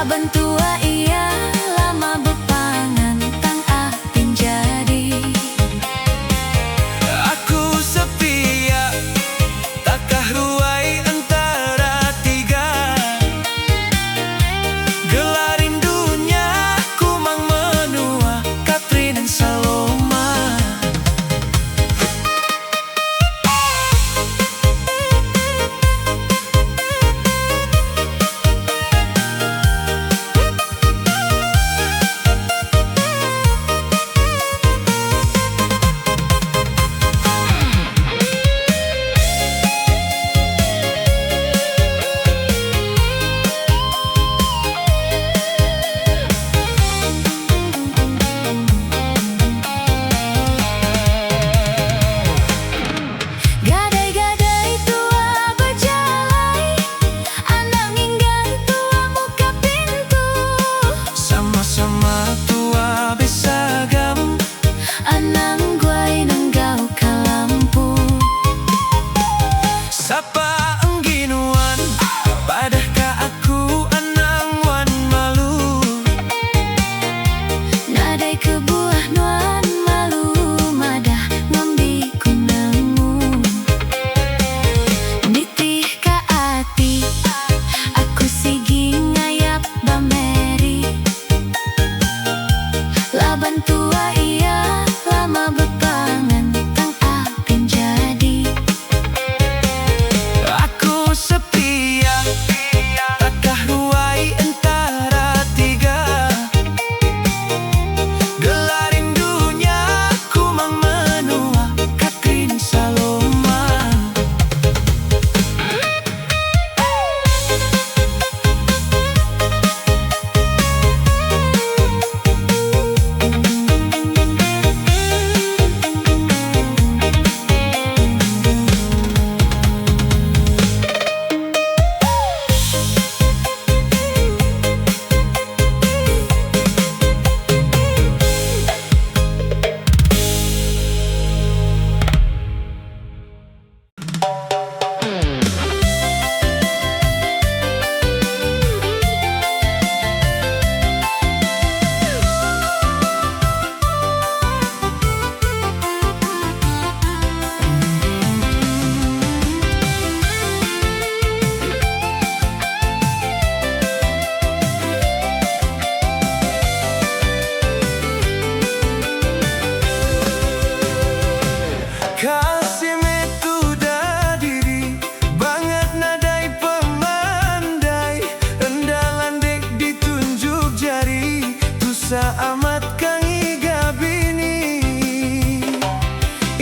Laban tua iya lama bepangan tang apin jadi. Aku sepiak takah ruai entara tiga. Gelar indu nya Kumang Menua, Katrin and Saloma. Gadai-gadai tua bejalai, anang inggar tua muka pintu. Sama-sama tua besagam. Anang guai nenggau ka lampu. Sapa enggi nuan, padah ka aku anang wan malu. Nadai kebuah nuan malu madah ngambi ku nemu. Nitih ka ati aku sigi ngayap ba Mary. Laban tua iya lama bepangan tang apin jadi. Aku sepiak takah ruai entara tiga. Gelar indu nya Kumang Menua, Katrin Saloma. Kasih meh tudah diri bangat nadai pemandai. Enda landik ditunjuk jari tusah amat ka ngiga bini.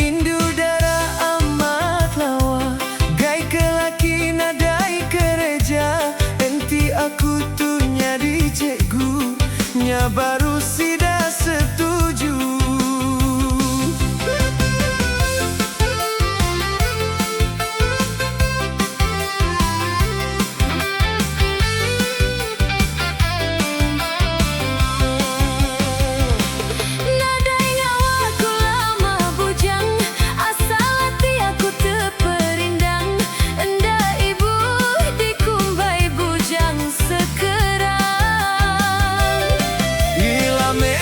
Indu dara amat lawa gai ke laki nadai kereja. Enti aku tu nyadi cikgu nya baru sida setuju. Nadai ngawa ku lama bujang, asal ati aku teperindang. Enda ibuh dikumbai bujang sekerang. Ila meh.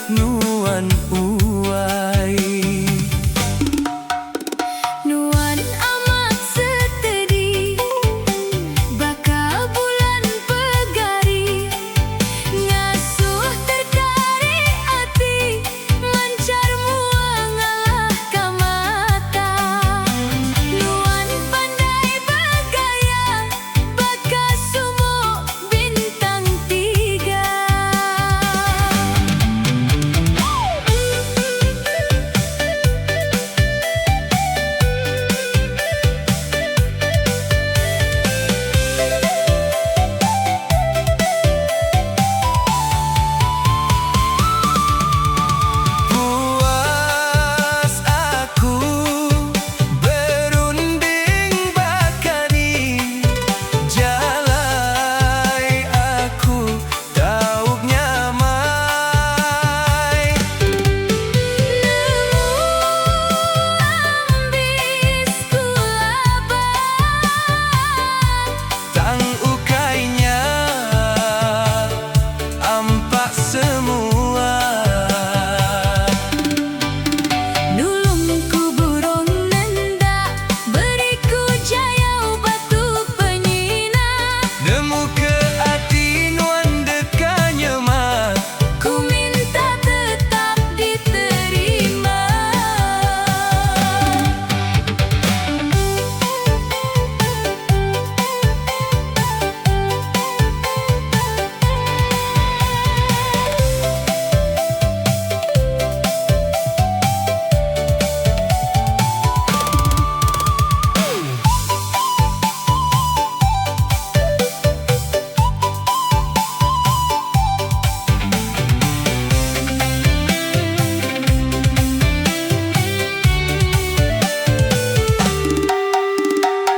nuan wai. Nuan amat setedi baka bulan pegari ngasuh tertarik ati manchar mua ngalahka mata. Nuan pandai begaya baka sumuk bintang tiga. Puas aku berunding bakani jalai aku tau nyamai. Nemu ambis ku laba. Tang ukai nya ampak semua. Nulung ku burung nendak, beriku jayau batu penyina. Nemu ke ati nuan deka nyema. Ku minta tetap diterima.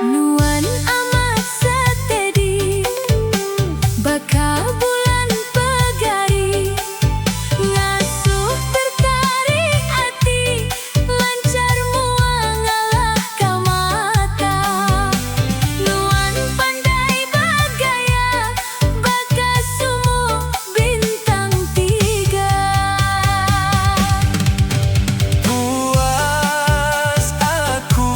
Nuan amat setedi baka bulan pegari ngasuh tertarik ati manchar mua ngalahka mata. Nuan pandai begaya baka sumuk bintang tiga. Puas aku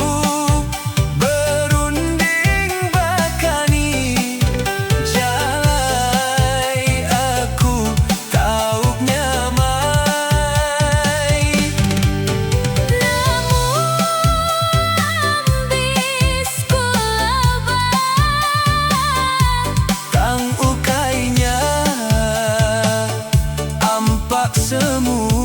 berunding bakani jalai aku tau nyamai. Nemu ambis ku laba. Tang ukai nya ampak semua.